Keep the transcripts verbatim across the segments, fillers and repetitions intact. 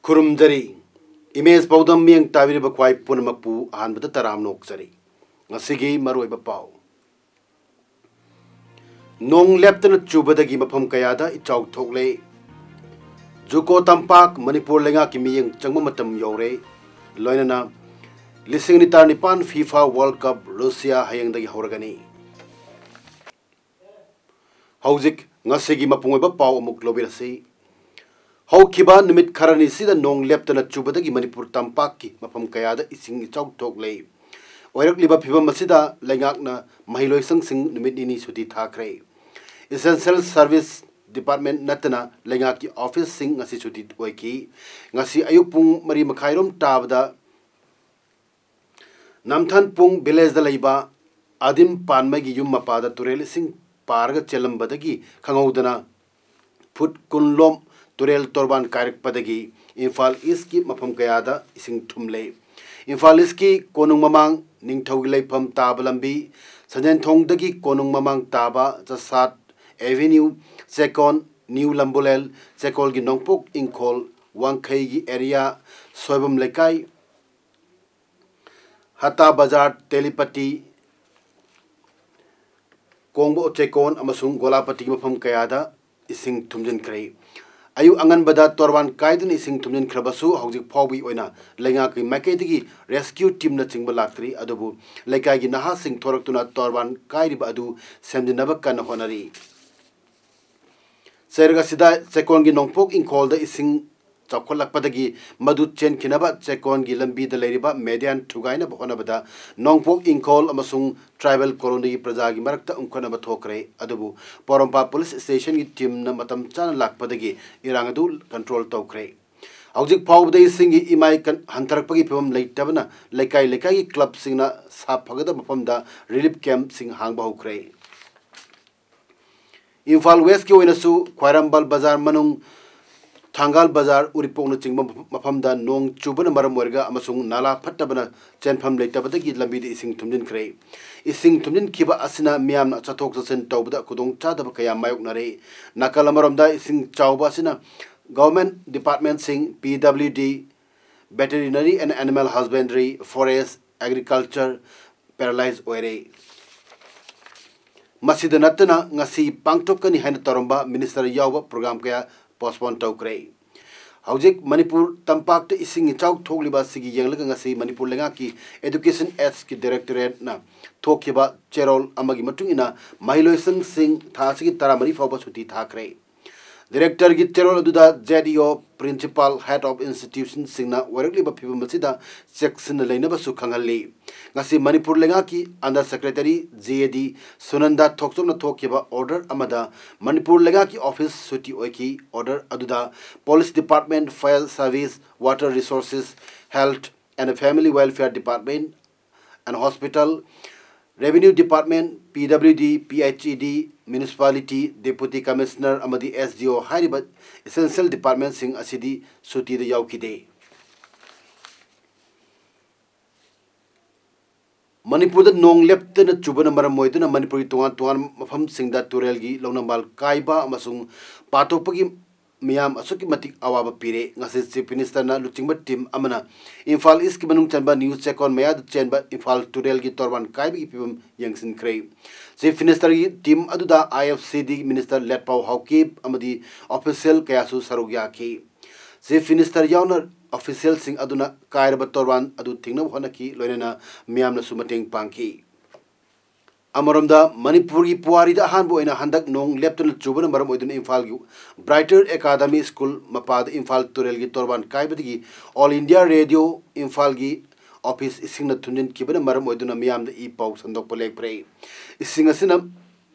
ꯈꯨꯔꯨꯝꯖꯔꯤ꯫ Image ꯄꯥꯎꯗꯝ ꯃꯤꯠꯌꯦꯡ ꯇꯥꯕꯤꯔꯤꯕ ꯈ꯭ꯋꯥꯏ ꯄꯨꯝꯅꯃꯛꯄꯨ ꯑꯍꯥꯟꯕꯗ ꯇꯔꯥꯝꯅ ꯑꯣꯛꯆꯔꯤ꯫ ꯉꯁꯤꯒꯤ ꯃꯔꯨꯑꯣꯏꯕ ꯄꯥꯎ꯫ ꯅꯣꯡ ꯂꯦꯞꯇꯅ ꯆꯨꯕꯗꯒꯤ ꯃꯐꯝ ꯀꯌꯥꯗ ꯏꯆꯥꯎ ꯊꯣꯛꯂꯦ꯫ ꯖꯨꯀꯣ ꯇꯝꯄꯥꯛ, ꯃꯅꯤꯄꯨꯔ ꯂꯩꯉꯥꯛꯀꯤ ꯃꯤꯠꯌꯦꯡ ꯆꯪꯕ ꯃꯇꯝ ꯌꯧꯔꯦ꯫ ꯂꯣꯏꯅꯅ ꯂꯤꯁꯤꯡ ꯑꯅꯤ ꯇꯔꯥꯅꯤꯄꯥꯟ FIFA World Cup ꯔꯨꯁꯤꯌꯥ ꯍꯌꯦꯡꯗꯒꯤ ꯍꯧꯔꯒꯅꯤ꯫ ꯍꯧꯖꯤꯛ ꯉꯁꯤꯒꯤ ꯃꯄꯨꯡ ꯑꯣꯏꯕ ꯄꯥꯎ ꯑꯃꯨꯛ ꯂꯧꯕꯤꯔꯁꯤ꯫ ꯍꯧꯈꯤꯕ ꯅꯨꯃꯤꯠ ꯈꯔꯅꯤꯁꯤꯗ ꯅꯣꯡ ꯂꯦꯞꯇꯅ ꯆꯨꯕꯗꯒꯤ ꯃꯅꯤꯄꯨꯔ ꯇꯝꯄꯥꯛꯀꯤ ꯃꯐꯝ ꯀꯌꯥꯗ ꯏꯁꯤꯡ ꯏꯆꯥꯎ ꯊꯣꯛꯂꯦ꯫ ꯑꯣꯏꯔꯛꯂꯤꯕ ꯐꯤꯕꯝ ꯑꯁꯤꯗ ꯂꯩꯉꯥꯛꯅ ꯃꯍꯩꯂꯣꯏꯁꯪꯁꯤꯡ ꯅꯨꯃꯤꯠ ꯅꯤꯅꯤ ꯁꯨꯇꯤ ꯊꯥꯈ꯭ꯔꯦ꯫ Essential Service Department ꯅꯠꯇꯅ ꯂꯩꯉꯥꯛꯀꯤ ꯑꯣꯐꯤꯁꯁꯤꯡ ꯉꯁꯤ ꯁꯨꯇꯤ ꯑꯣꯏꯈꯤ꯫ ꯉꯁꯤ ꯑꯌꯨꯛ ꯄꯨꯡ ꯃꯔꯤ ꯃꯈꯥꯏꯔꯣꯝ ꯇꯥꯕꯗ ꯅꯝꯊꯟꯄꯨꯡ ꯚꯤꯂꯦꯖꯗ ꯂꯩꯕ ꯑꯗꯤꯝ ꯄꯥꯟꯃꯩꯒꯤ ꯌꯨꯝ ꯃꯄꯥꯗ ꯇꯨꯔꯦꯜ ꯏꯁꯤꯡ ꯄꯥꯔꯒ ꯆꯦꯜꯂꯝꯕꯗꯒꯤ ꯈꯪꯍꯧꯗꯅ ꯐꯨꯠ ꯀꯨꯟ ꯂꯣꯝ ꯇꯨꯔꯦꯜ ꯇꯣꯔꯕꯥꯟ ꯀꯥꯏꯔꯛꯄꯗꯒꯤ ꯏꯝꯐꯥꯜ ꯏꯁꯀꯤ ꯃꯐꯝ ꯀꯌꯥꯗ ꯏꯁꯤꯡ ꯊꯨꯝꯂꯦ꯫ ꯏꯝꯐꯥꯜ ꯏꯁꯀꯤ ꯀꯣꯅꯨꯡ ꯃꯃꯥꯡ ꯅꯤꯡꯊꯧꯒꯤ ꯂꯩꯐꯝ ꯇꯥꯕ ꯂꯝꯕꯤ, ꯁꯟꯖꯦꯟꯊꯣꯡꯗꯒꯤ ꯀꯣꯅꯨꯡ ꯃꯃꯥꯡ ꯇꯥꯕ ꯆꯁꯥꯠ ꯑꯦꯚꯦꯅ꯭ꯌꯨ, ꯆꯦꯀꯣꯟ, ꯅ꯭ꯌꯨ ꯂꯝꯕꯨꯂꯦꯜ, ꯆꯦꯀꯣꯜꯒꯤ ꯅꯣꯡꯄꯣꯛ ꯏꯪꯈꯣꯜ, ꯋꯥꯡꯈꯩꯒꯤ ꯑꯦꯔꯤꯌꯥ, ꯁꯣꯏꯕꯝ ꯂꯩꯀꯥꯏ, ꯍꯇꯥ ꯕꯖꯥꯔ, ꯇꯦꯂꯤꯄꯇꯤ, ꯀꯣꯡꯕ ꯆꯦꯀꯣꯟ ꯑꯃꯁꯨꯡ ꯒꯣꯂꯥꯄꯇꯤ ꯃꯐꯝ ꯀꯌꯥꯗ ꯏꯁꯤꯡ ꯊꯨꯝꯖꯤꯟꯈ꯭ꯔꯦ꯫ ꯑꯌꯨꯛ ꯑꯉꯟꯕꯗ ꯇꯣꯔꯕꯥꯟ ꯀꯥꯏꯗꯨꯅ ꯏꯁꯤꯡ ꯊꯨꯝꯖꯤꯟꯈ꯭ꯔꯕꯁꯨ, ꯍꯧꯖꯤꯛ ꯐꯥꯎꯕꯒꯤ ꯑꯣꯏꯅ ꯂꯩꯉꯥꯛꯀꯤ ꯃꯥꯏꯀꯩꯗꯒꯤ ꯔꯦꯁꯀ꯭ꯌꯨ ꯇꯤꯝꯅꯆꯤꯡꯕ ꯂꯥꯛꯇ꯭ꯔꯤ꯫ ꯑꯗꯨꯕꯨ ꯂꯩꯀꯥꯏꯒꯤ ꯅꯍꯥꯁꯤꯡ ꯊꯣꯔꯛꯇꯨꯅ ꯇꯣꯔꯕꯥꯟ ꯀꯥꯏꯔꯤꯕ ꯑꯗꯨ ꯁꯦꯝꯖꯤꯟꯅꯕ ꯀꯟꯅ ꯍꯣꯠꯅꯔꯤ꯫ ꯆꯩꯔꯛ ꯑꯁꯤꯗ ꯆꯦꯀꯣꯟꯒꯤ ꯅꯣꯡꯄꯣꯛ ꯏꯪꯈꯣꯜꯗ ꯏꯁꯤꯡ ꯆꯥꯎꯈꯠꯂꯛꯄꯗꯒꯤ ꯃꯗꯨ ꯆꯦꯟꯈꯤꯅꯕ ꯆꯦꯀꯣꯟꯒꯤ ꯂꯝꯕꯤꯗ ꯂꯩꯔꯤꯕ ꯃꯦꯗꯤꯌꯥꯟ ꯊꯨꯒꯥꯏꯅꯕ ꯍꯣꯠꯅꯕꯗ ꯅꯣꯡꯄꯣꯛ ꯏꯪꯈꯣꯜ ꯑꯃꯁꯨꯡ ꯇ꯭ꯔꯥꯏꯕꯦꯜ ꯀꯣꯂꯣꯅꯤꯒꯤ ꯄ꯭ꯔꯖꯥꯒꯤ ꯃꯔꯛꯇ ꯎꯪꯈꯠꯅꯕ ꯊꯣꯛꯈ꯭ꯔꯦ꯫ ꯑꯗꯨꯕꯨ ꯄꯣꯔꯣꯝꯄꯥꯠ ꯄꯨꯂꯤꯁ ꯁ꯭ꯇꯦꯁꯟꯒꯤ ꯇꯤꯝꯅ ꯃꯇꯝ ꯆꯥꯅ ꯂꯥꯛꯄꯗꯒꯤ ꯏꯔꯥꯡ ꯑꯗꯨ ꯀꯟꯇ꯭ꯔꯣꯜ ꯇꯧꯈ꯭ꯔꯦ꯫ ꯍꯧꯖꯤꯛ ꯐꯥꯎꯕꯗ ꯏꯁꯤꯡꯒꯤ ꯏꯃꯥꯏ ꯀꯟ-, ꯍꯟꯊꯔꯛꯄꯒꯤ ꯐꯤꯕꯝ ꯂꯩꯇꯕꯅ ꯂꯩꯀꯥꯏ ꯂꯩꯀꯥꯏꯒꯤ ꯀ꯭ꯂꯕꯁꯤꯡꯅ ꯁꯥꯐꯒꯗꯕ ꯃꯐꯝꯗ ꯔꯤꯂꯤꯐ ꯀꯦꯝꯞꯁꯤꯡ ꯍꯥꯡꯕ ꯍꯧꯈ꯭ꯔꯦ꯫ ꯏꯝꯐꯥꯜ ꯋꯦꯁꯀꯤ ꯑꯣꯏꯅꯁꯨ ꯈ꯭ꯋꯥꯏꯔꯝꯕꯟ ꯕꯖꯥꯔ ꯃꯅꯨꯡ, ꯊꯥꯡꯒꯥꯜ ꯕꯖꯥꯔ, ꯎꯔꯤꯄꯣꯛꯅꯆꯤꯡꯕ ꯃꯐꯝꯗ ꯅꯣꯡ ꯆꯨꯕꯅ ꯃꯔꯝ ꯑꯣꯏꯔꯒ ꯑꯃꯁꯨꯡ ꯅꯥꯂꯥ ꯐꯠꯇꯕꯅ ꯆꯦꯟꯐꯝ ꯂꯩꯇꯕꯗꯒꯤ ꯂꯝꯕꯤꯗ ꯏꯁꯤꯡ ꯊꯨꯝꯖꯤꯟꯈ꯭ꯔꯦ꯫ ꯏꯁꯤꯡ ꯊꯨꯝꯖꯤꯟꯈꯤꯕ ꯑꯁꯤꯅ ꯃꯤꯌꯥꯝꯅ ꯆꯠꯊꯣꯛ ꯆꯠꯁꯤꯟ ꯇꯧꯕꯗ ꯈꯨꯗꯣꯡꯆꯥꯗꯕ ꯀꯌꯥ ꯃꯥꯌꯣꯛꯅꯔꯦ꯫ ꯅꯥꯀꯜ ꯑꯃꯔꯣꯝꯗ ꯏꯁꯤꯡ ꯆꯥꯎꯕ ꯑꯁꯤꯅ ꯒꯚꯔꯟꯃꯦꯟꯠ ꯗꯤꯄꯥꯔꯠꯃꯦꯟꯠꯁꯤꯡ, P W D, Veterinary and Animal Husbandry, Forest, Agriculture paralyze ꯑꯣꯏꯔꯦ꯫ ꯃꯁꯤꯗ ꯅꯠꯇꯅ ꯉꯁꯤ ꯄꯥꯡꯊꯣꯛꯀꯅꯤ ꯍꯥꯏꯅ ꯇꯧꯔꯝꯕ ꯃꯤꯅꯤꯁꯇꯔ ꯌꯥꯎꯕ ꯄ꯭ꯔꯣꯒ꯭ꯔꯥꯝ ꯀꯌꯥ ꯄꯣꯁꯄꯣꯟ ꯇꯧꯈ꯭ꯔꯦ꯫ ꯍꯧꯖꯤꯛ ꯃꯅꯤꯄꯨꯔ ꯇꯝꯄꯥꯛꯇ ꯏꯁꯤꯡ ꯏꯆꯥꯎ ꯊꯣꯛꯂꯤꯕ ꯑꯁꯤꯒꯤ ꯌꯦꯡꯂꯒ ꯉꯁꯤ ꯃꯅꯤꯄꯨꯔ ꯂꯩꯉꯥꯛꯀꯤ ꯑꯦꯗꯨꯀꯦꯁꯟ ꯑꯦꯗꯀꯤ ꯗꯥꯏꯔꯦꯛꯇꯣꯔꯦꯠꯅ ꯊꯣꯛꯈꯤꯕ ꯆꯦꯔꯣꯜ ꯑꯃꯒꯤ ꯃꯇꯨꯡ ꯏꯟꯅ ꯃꯍꯩꯂꯣꯏꯁꯪꯁꯤꯡ ꯊꯥ ꯑꯁꯤꯒꯤ ꯇꯔꯥꯃꯔꯤ ꯐꯥꯎꯕ ꯁꯨꯇꯤ ꯊꯥꯈ꯭ꯔꯦ꯫ ꯗꯥꯏꯔꯦꯛꯇꯔꯒꯤ ꯆꯦꯔꯣꯜ ꯑꯗꯨꯗ ꯖꯦꯠ ꯏ ꯑꯣ, principal, head of institutionꯁꯤꯡꯅ ꯑꯣꯏꯔꯛꯂꯤꯕ ꯐꯤꯕꯝ ꯑꯁꯤꯗ ꯆꯦꯛꯁꯤꯟꯅ ꯂꯩꯅꯕꯁꯨ ꯈꯪꯍꯜꯂꯤ꯫ ꯉꯁꯤ ꯃꯅꯤꯄꯨꯔ ꯂꯩꯉꯥꯛꯀꯤ under secretary, ꯖꯦ ꯑꯦ ꯗꯤ, ꯁꯨꯅꯟꯗꯥ ꯊꯣꯛꯆꯣꯝꯅ ꯊꯣꯛꯈꯤꯕ order ꯑꯃꯗ ꯃꯅꯤꯄꯨꯔ ꯂꯩꯉꯥꯛꯀꯤ office ꯁꯨꯇꯤ ꯑꯣꯏꯈꯤ꯫ Order ꯑꯗꯨꯗ police department, fire service, water resources, health and family welfare department, and hospital, revenue department, P W D, P H E D, municipality, deputy commissioner ꯑꯃꯗꯤ S D ꯑꯣ ꯍꯥꯏꯔꯤꯕ essential departmentꯁꯤꯡ ꯑꯁꯤꯗꯤ ꯁꯨꯇꯤꯗ ꯌꯥꯎꯈꯤꯗꯦ꯫ ꯃꯅꯤꯄꯨꯔꯗ ꯅꯣꯡ ꯂꯦꯞꯇꯅ ꯆꯨꯕꯅ ꯃꯔꯝ ꯑꯣꯏꯗꯨꯅ ꯃꯅꯤꯄꯨꯔꯒꯤ ꯇꯣꯉꯥꯟ ꯇꯣꯉꯥꯟꯕ ꯃꯐꯝꯁꯤꯡꯗ ꯇꯨꯔꯦꯜꯒꯤ ꯂꯧꯅꯝꯕꯥꯜ ꯀꯥꯏꯕ ꯑꯃꯁꯨꯡ ꯄꯥꯊꯣꯛꯄꯒꯤ ꯃꯤꯌꯥꯝ ꯑꯁꯨꯛꯀꯤ ꯃꯇꯤꯛ ꯑꯋꯥꯕ ꯄꯤꯔꯦ꯫ ꯉꯁꯤ Chief Ministerꯅ ꯂꯨꯆꯤꯡꯕ team ꯑꯃꯅ ꯏꯝꯐꯥꯜ Eastꯀꯤ ꯃꯅꯨꯡ ꯆꯟꯕ ꯅ꯭ꯌꯨ ꯆꯦꯛꯀꯣꯟ ꯃꯌꯥꯗ ꯆꯦꯟꯕ ꯏꯝꯐꯥꯜ ꯇꯨꯔꯦꯜꯒꯤ ꯇꯣꯔꯕꯥꯟ ꯀꯥꯏꯕꯒꯤ ꯐꯤꯕꯝ ꯌꯦꯡꯁꯤꯟꯈ꯭ꯔꯦ꯫ Chief Ministerꯒꯤ team ꯑꯗꯨꯗ ꯑꯥꯏ ꯑꯦꯐ ꯁꯤꯗꯤ minister ꯂꯦꯠꯄꯥꯎ ꯍꯥꯎꯀꯤꯞ ꯑꯃꯗꯤ official ꯀꯌꯥꯁꯨ ꯁꯔꯨꯛ ꯌꯥꯈꯤ꯫ Chief Minister ꯌꯥꯎꯅ officialꯁꯤꯡ ꯑꯗꯨꯅ ꯀꯥꯏꯔꯕ ꯇꯣꯔꯕꯥꯟ ꯑꯗꯨ ꯊꯤꯡꯅꯕ ꯍꯣꯠꯅꯈꯤ, ꯂꯣꯏꯅꯅ ꯃꯤꯌꯥꯝꯅꯁꯨ ꯃꯇꯦꯡ ꯄꯥꯡꯈꯤ꯫ ꯑꯃꯔꯣꯝꯗ, ꯃꯅꯤꯄꯨꯔꯒꯤ ꯄꯨꯋꯥꯔꯤꯗ ꯑꯍꯥꯟꯕ ꯑꯣꯏꯅ ꯍꯟꯗꯛ ꯅꯣꯡ ꯂꯦꯞꯇꯅ ꯆꯨꯕꯅ ꯃꯔꯝ ꯑꯣꯏꯗꯨꯅ ꯏꯝꯐꯥꯜꯒꯤ Brighter Academy School ꯃꯄꯥꯗ ꯏꯝꯐꯥꯜ ꯇꯨꯔꯦꯜꯒꯤ ꯇꯣꯔꯕꯥꯟ ꯀꯥꯏꯕꯗꯒꯤ All India Radio ꯏꯝꯐꯥꯜꯒꯤ office ꯏꯁꯤꯡꯅ ꯊꯨꯝꯖꯤꯟꯈꯤꯕꯅ ꯃꯔꯝ ꯑꯣꯏꯗꯨꯅ ꯃꯤꯌꯥꯝꯗ ꯏ ꯄꯥꯎ ꯁꯟꯗꯣꯛꯄ ꯂꯦꯞꯈ꯭ꯔꯦ꯫ ꯏꯁꯤꯡ ꯑꯁꯤꯅ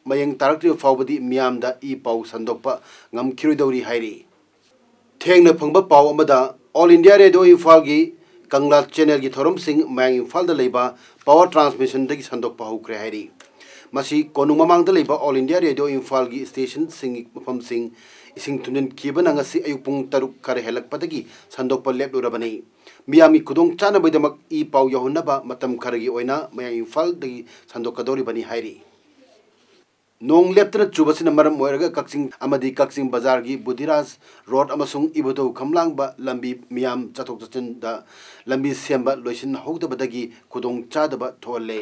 ꯃꯌꯦꯡ ꯇꯥꯔꯛꯇ꯭ꯔꯤꯕ ꯐꯥꯎꯕꯗꯤ ꯃꯤꯌꯥꯝꯗ ꯏ ꯄꯥꯎ ꯁꯟꯗꯣꯛꯄ ꯉꯝꯈꯤꯔꯣꯏꯗꯧꯔꯤ ꯍꯥꯏꯔꯤ꯫ ꯊꯦꯡꯅ ꯐꯪꯕ ꯄꯥꯎ ꯑꯃꯗ, ꯑꯣꯜ ꯏꯟꯗꯤꯌꯥ ꯔꯦꯗꯤꯑꯣ ꯏꯝꯐꯥꯜꯒꯤ ꯀꯪꯂꯥ ꯆꯦꯅꯦꯜꯒꯤ ꯊꯧꯔꯝꯁꯤꯡ ꯃꯌꯥꯡ ꯏꯝꯐꯥꯜꯗ ꯂꯩꯕ ꯄꯥꯋꯔ ꯇ꯭ꯔꯥꯟꯁꯃꯤꯁꯟꯗꯒꯤ ꯁꯟꯗꯣꯛꯄ ꯍꯧꯈ꯭ꯔꯦ ꯍꯥꯏꯔꯤ꯫ ꯃꯁꯤ ꯀꯣꯅꯨꯡ ꯃꯃꯥꯡꯗ ꯂꯩꯕ ꯑꯣꯜ ꯏꯟꯗꯤꯌꯥ ꯔꯦꯗꯤꯑꯣ ꯏꯝꯐꯥꯜꯒꯤ ꯁ꯭ꯇꯦꯁꯟꯁꯤꯡꯒꯤ ꯃꯐꯝꯁꯤꯡ ꯏꯁꯤꯡ ꯊꯨꯝꯖꯤꯟꯈꯤꯕꯅ ꯉꯁꯤ ꯑꯌꯨꯛ ꯄꯨꯡ ꯇꯔꯨꯛ ꯈꯔ ꯍꯦꯜꯂꯛꯄꯗꯒꯤ ꯁꯟꯗꯣꯛꯄ ꯂꯦꯞꯂꯨꯔꯕꯅꯤ꯫ ꯃꯤꯌꯥꯝꯒꯤ ꯈꯨꯗꯣꯡ ꯆꯥꯅꯕꯒꯤꯗꯃꯛ ꯏ ꯄꯥꯎ ꯌꯧꯍꯟꯅꯕ ꯃꯇꯝ ꯈꯔꯒꯤ ꯑꯣꯏꯅ ꯃꯌꯥꯡ ꯏꯝꯐꯥꯜꯗꯒꯤ ꯁꯟꯗꯣꯛꯀꯗꯧꯔꯤꯕꯅꯤ ꯍꯥꯏꯔꯤ꯫ ꯅꯣꯡ ꯂꯦꯞꯇꯅ ꯆꯨꯕꯁꯤꯅ ꯃꯔꯝ ꯑꯣꯏꯔꯒ ꯀꯛꯆꯤꯡ ꯑꯃꯗꯤ ꯀꯛꯆꯤꯡ ꯕꯖꯥꯔꯒꯤ ꯕꯨꯙꯤꯔꯥꯖ ꯔꯣꯗ ꯑꯃꯁꯨꯡ ꯏꯕꯨꯙꯧ ꯈꯝꯂꯥꯡꯕ ꯂꯝꯕꯤ ꯃꯤꯌꯥꯝ ꯆꯠꯊꯣꯛ ꯆꯠꯁꯤꯟꯗ ꯂꯝꯕꯤ ꯁꯦꯝꯕ ꯂꯣꯏꯁꯤꯟꯍꯧꯗꯕꯗꯒꯤ ꯈꯨꯗꯣꯡ ꯆꯥꯗꯕ ꯊꯣꯛꯍꯜꯂꯦ꯫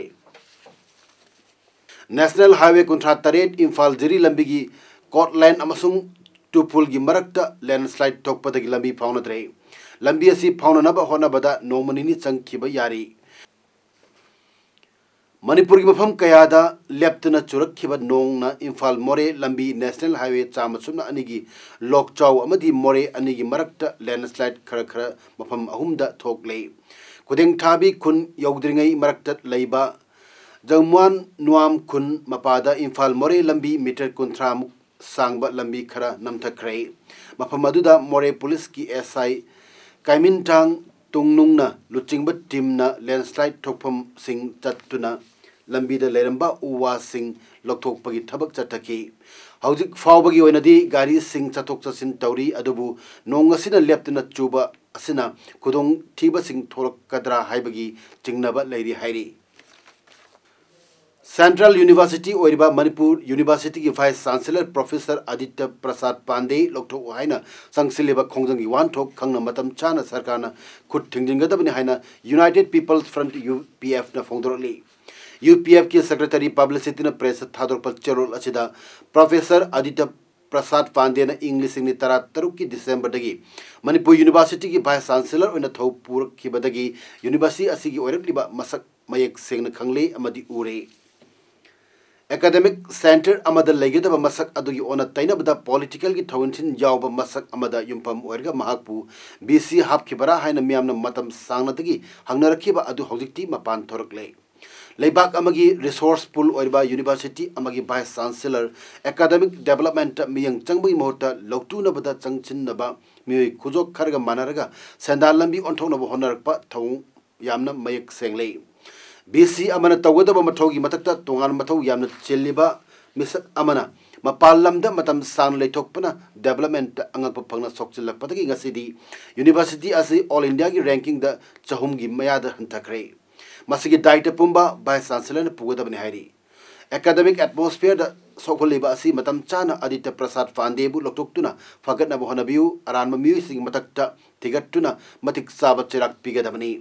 ꯅꯦꯁꯅꯦꯜ ꯍꯥꯏꯋꯦ ꯀꯨꯟꯊ꯭ꯔꯥ ꯇꯔꯦꯠ ꯏꯝꯐꯥꯜ ꯖꯤꯔꯤ ꯂꯝꯕꯤꯒꯤ ꯀꯣꯠ ꯂꯥꯏꯟ ꯑꯃꯁꯨꯡ ꯇꯨꯄꯨꯜꯒꯤ ꯃꯔꯛꯇ ꯂꯦꯟꯁ꯭ꯂꯥꯏꯗ ꯊꯣꯛꯄꯗꯒꯤ ꯂꯝꯕꯤ ꯐꯥꯎꯅꯗ꯭ꯔꯦ꯫ ꯂꯝꯕꯤ ꯑꯁꯤ ꯐꯥꯎꯅꯅꯕ ꯍꯣꯠꯅꯕꯗ ꯅꯣꯡꯃ ꯅꯤꯅꯤ ꯆꯪꯈꯤꯕ ꯌꯥꯔꯤ꯫ ꯃꯅꯤꯄꯨꯔꯒꯤ ꯃꯐꯝ ꯀꯌꯥꯗ ꯂꯦꯞꯇꯅ ꯆꯨꯔꯛꯈꯤꯕ ꯅꯣꯡꯅ ꯏꯝꯐꯥꯜ ꯃꯣꯔꯦ ꯂꯝꯕꯤ ꯅꯦꯁꯅꯦꯜ ꯍꯥꯏꯋꯦ ꯆꯥꯝꯃ ꯁꯨꯞꯅ ꯑꯅꯤꯒꯤ ꯂꯣꯛꯆꯥꯎ ꯑꯃꯗꯤ ꯃꯣꯔꯦ ꯑꯅꯤꯒꯤ ꯃꯔꯛꯇ ꯂꯦꯟꯁ꯭ꯂꯥꯏꯗ ꯈꯔ ꯈꯔ ꯃꯐꯝ ꯑꯍꯨꯝꯗ ꯊꯣꯛꯂꯦ꯫ ꯈꯨꯗꯦꯡꯊꯥꯕꯤ ꯈꯨꯟ ꯌꯧꯗ꯭ꯔꯤꯉꯩ ꯃꯔꯛꯇ ꯂꯩꯕ ꯖꯪꯃ꯭ꯋꯥꯟ ꯅꯨꯋꯥꯝ ꯈꯨꯟ ꯃꯄꯥꯗ ꯏꯝꯐꯥꯜ ꯃꯣꯔꯦ ꯂꯝꯕꯤ ꯃꯤꯇꯔ ꯀꯨꯟꯊ꯭ꯔꯥꯃꯨꯛ ꯁꯥꯡꯕ ꯂꯝꯕꯤ ꯈꯔ ꯅꯝꯊꯈ꯭ꯔꯦ꯫ ꯃꯐꯝ ꯑꯗꯨꯗ ꯃꯣꯔꯦ ꯄꯨꯂꯤꯁꯀꯤ ꯑꯦꯁ ꯑꯥꯏ ꯀꯥꯏꯃꯤꯟꯊꯥꯡ ꯇꯨꯡꯅꯨꯡꯅ ꯂꯨꯆꯤꯡꯕ ꯇꯤꯝꯅ ꯂꯦꯟꯁ꯭ꯂꯥꯏꯗ ꯊꯣꯛꯐꯝꯁꯤꯡ ꯆꯠꯇꯨꯅ ꯂꯝꯕꯤꯗ ꯂꯩꯔꯝꯕ ꯎ ꯋꯥꯁꯤꯡ ꯂꯧꯊꯣꯛꯄꯒꯤ ꯊꯕꯛ ꯆꯠꯊꯈꯤ꯫ ꯍꯧꯖꯤꯛ ꯐꯥꯎꯕꯒꯤ ꯑꯣꯏꯅꯗꯤ ꯒꯥꯔꯤꯁꯤꯡ ꯆꯠꯊꯣꯛ ꯆꯠꯁꯤꯟ ꯇꯧꯔꯤ, ꯑꯗꯨꯕꯨ ꯅꯣꯡ ꯑꯁꯤꯅ ꯂꯦꯞꯇꯅ ꯆꯨꯕ ꯑꯁꯤꯅ ꯈꯨꯗꯣꯡꯊꯤꯕꯁꯤꯡ ꯊꯣꯛꯂꯛꯀꯗ꯭ꯔꯥ ꯍꯥꯏꯕꯒꯤ ꯆꯤꯡꯅꯕ ꯂꯩꯔꯤ ꯍꯥꯏꯔꯤ꯫ ꯁꯦꯟꯇ꯭ꯔꯦꯜ ꯌꯨꯅꯤꯚꯔꯁꯤꯇꯤ ꯑꯣꯏꯔꯤꯕ ꯃꯅꯤꯄꯨꯔ ꯌꯨꯅꯤꯚꯔꯁꯤꯇꯤꯒꯤ ꯚꯥꯏꯁ ꯆꯥꯟꯁꯦꯂꯔ ꯄ꯭ꯔꯣꯐꯦꯁꯔ ꯑꯥꯗꯤꯇ꯭ꯌ ꯄ꯭ꯔꯁꯥꯗ ꯄꯥꯟꯗꯦ ꯂꯧꯊꯣꯛꯎ ꯍꯥꯏꯅ ꯆꯪꯁꯤꯜꯂꯤꯕ ꯈꯣꯡꯖꯪꯒꯤ ꯋꯥꯍꯟꯊꯣꯛ ꯈꯪꯅ ꯃꯇꯝ ꯆꯥꯅ ꯁꯔꯀꯥꯔꯅ ꯈꯨꯠ ꯊꯤꯡꯖꯤꯟꯒꯗꯕꯅꯤ ꯍꯥꯏꯅ ꯌꯨꯅꯥꯏꯇꯦꯗ ꯄꯤꯄꯜꯁ ꯐ꯭ꯔꯟꯠ, ꯌꯨ ꯄꯤ ꯑꯦꯐꯅ ꯐꯣꯡꯗꯣꯔꯛꯂꯤ꯫ ꯌꯨ ꯄꯤ ꯑꯦꯐꯀꯤ ꯁꯦꯀ꯭ꯔꯦꯇꯔꯤ ꯄꯕ꯭ꯂꯤꯁꯤꯇꯤꯅ ꯄ꯭ꯔꯦꯁꯇ ꯊꯥꯗꯣꯔꯛꯄ ꯆꯦꯔꯣꯜ ꯑꯁꯤꯗ ꯄ꯭ꯔꯣꯐꯦꯁꯔ ꯑꯥꯗꯤꯇ꯭ꯌ ꯄ꯭ꯔꯁꯥꯗ ꯄꯥꯟꯗꯦꯅ ꯏꯪ ꯂꯤꯁꯤꯡ ꯑꯅꯤ ꯇꯔꯥꯇꯔꯨꯛꯀꯤ ꯗꯤꯁꯦꯝꯕꯔꯗꯒꯤ ꯃꯅꯤꯄꯨꯔ ꯌꯨꯅꯤꯚꯔꯁꯤꯇꯤꯒꯤ ꯚꯥꯏꯁ ꯆꯥꯟꯁꯦꯂꯔ ꯑꯣꯏꯅ ꯊꯧ ꯄꯨꯔꯛꯈꯤꯕꯗꯒꯤ ꯌꯨꯅꯤꯚꯔꯁꯤꯇꯤ ꯑꯁꯤꯒꯤ ꯑꯣꯏꯔꯛꯂꯤꯕ ꯃꯁꯛ ꯃꯌꯦꯛ ꯁꯦꯡꯅ ꯈꯪꯂꯦ ꯑꯃꯗꯤ ꯎꯔꯦ꯫ ꯑꯦꯀꯥꯗꯦꯃꯤꯛ ꯁꯦꯟꯇꯔ ꯑꯃꯗ ꯂꯩꯒꯗꯕ ꯃꯁꯛ ꯑꯗꯨꯒꯤ ꯑꯣꯟꯅ ꯇꯩꯅꯕꯗ ꯄꯣꯂꯤꯇꯤꯀꯦꯜꯒꯤ ꯊꯧꯑꯣꯟꯁꯤꯟ ꯌꯥꯎꯕ ꯃꯁꯛ ꯑꯃꯗ ꯌꯨꯝꯐꯝ ꯑꯣꯏꯔꯒ ꯃꯍꯥꯛꯄꯨ ꯚꯤ ꯁꯤ ꯍꯥꯞꯈꯤꯕꯔꯥ ꯍꯥꯏꯅ ꯃꯤꯌꯥꯝꯅ ꯃꯇꯝ ꯁꯥꯡꯅꯗꯒꯤ ꯍꯪꯅꯔꯛꯈꯤꯕ ꯑꯗꯨ ꯍꯧꯖꯤꯛꯇꯤ ꯃꯄꯥꯟ ꯊꯣꯔꯛꯂꯦ꯫ ꯂꯩꯕꯥꯛ ꯑꯃꯒꯤ ꯔꯤꯁꯣꯔꯁ ꯄꯨꯜ ꯑꯣꯏꯔꯤꯕ ꯌꯨꯅꯤꯚꯔꯁꯤꯇꯤ ꯑꯃꯒꯤ ꯚꯥꯏꯁ ꯆꯥꯟꯁꯦꯂꯔ ꯑꯦꯀꯥꯗꯦꯃꯤꯛ ꯗꯦꯕꯂꯞꯃꯦꯟꯇ ꯃꯤꯠꯌꯦꯡ ꯆꯪꯕꯒꯤ ꯃꯍꯨꯠꯇ ꯂꯧꯇꯨꯅꯕꯗ ꯆꯪꯁꯤꯟꯅꯕ ꯃꯤꯑꯣꯏ ꯈꯨꯖꯣꯛ ꯈꯔꯒ ꯃꯥꯟꯅꯔꯒ ꯁꯦꯟꯗꯥꯟ ꯂꯝꯕꯤ ꯑꯣꯟꯊꯣꯛꯅꯕ ꯍꯣꯠꯅꯔꯛꯄ ꯊꯧꯑꯣꯡ ꯌꯥꯝꯅ ꯃꯌꯦꯛ ꯁꯦꯡꯂꯤ꯫ ꯕꯤ ꯁꯤ ꯑꯃꯅ ꯇꯧꯒꯗꯕ ꯃꯊꯧꯒꯤ ꯃꯊꯛꯇ ꯇꯣꯉꯥꯟꯕ ꯃꯊꯧ ꯌꯥꯝꯅ ꯆꯤꯜꯂꯤꯕ ꯃꯤꯁꯛ ꯑꯃꯅ ꯃꯄꯥꯟ ꯂꯝꯗ ꯃꯇꯝ ꯁꯥꯡꯅ ꯂꯩꯊꯣꯛꯄꯅ development ꯑꯉꯛꯄ ꯐꯪꯅ ꯁꯣꯛꯆꯤꯜꯂꯛꯄꯗꯒꯤ ꯉꯁꯤꯗꯤ university ꯑꯁꯤ all India ꯒꯤ ranking ꯗ ꯆꯍꯨꯝꯒꯤ ꯃꯌꯥꯗ ꯍꯟꯊꯈ꯭ꯔꯦ꯫ ꯃꯁꯤꯒꯤ ꯗꯥꯏꯇ ꯄꯨꯝꯕ Vice Chancellor ꯅ ꯄꯨꯒꯗꯕꯅꯤ ꯍꯥꯏꯔꯤ꯫ Academic atmosphere ꯗ ꯁꯣꯛꯍꯜꯂꯤꯕ ꯑꯁꯤ ꯃꯇꯝ ꯆꯥꯅ ꯑꯗꯤꯇ꯭ꯌ ꯄ꯭ꯔꯁꯥꯗ ꯄꯥꯟꯗꯦꯕꯨ ꯂꯧꯊꯣꯛꯇꯨꯅ ꯐꯒꯠꯅꯕ ꯍꯣꯠꯅꯕꯤꯌꯨ꯫ ꯑꯔꯥꯟꯕ ꯃꯤꯑꯣꯏꯁꯤꯡꯒꯤ ꯃꯊꯛꯇ ꯊꯤꯒꯠꯇꯨꯅ ꯃꯇꯤꯛ ꯆꯥꯕ ꯆꯩꯔꯥꯛ ꯄꯤꯒꯗꯕꯅꯤ꯫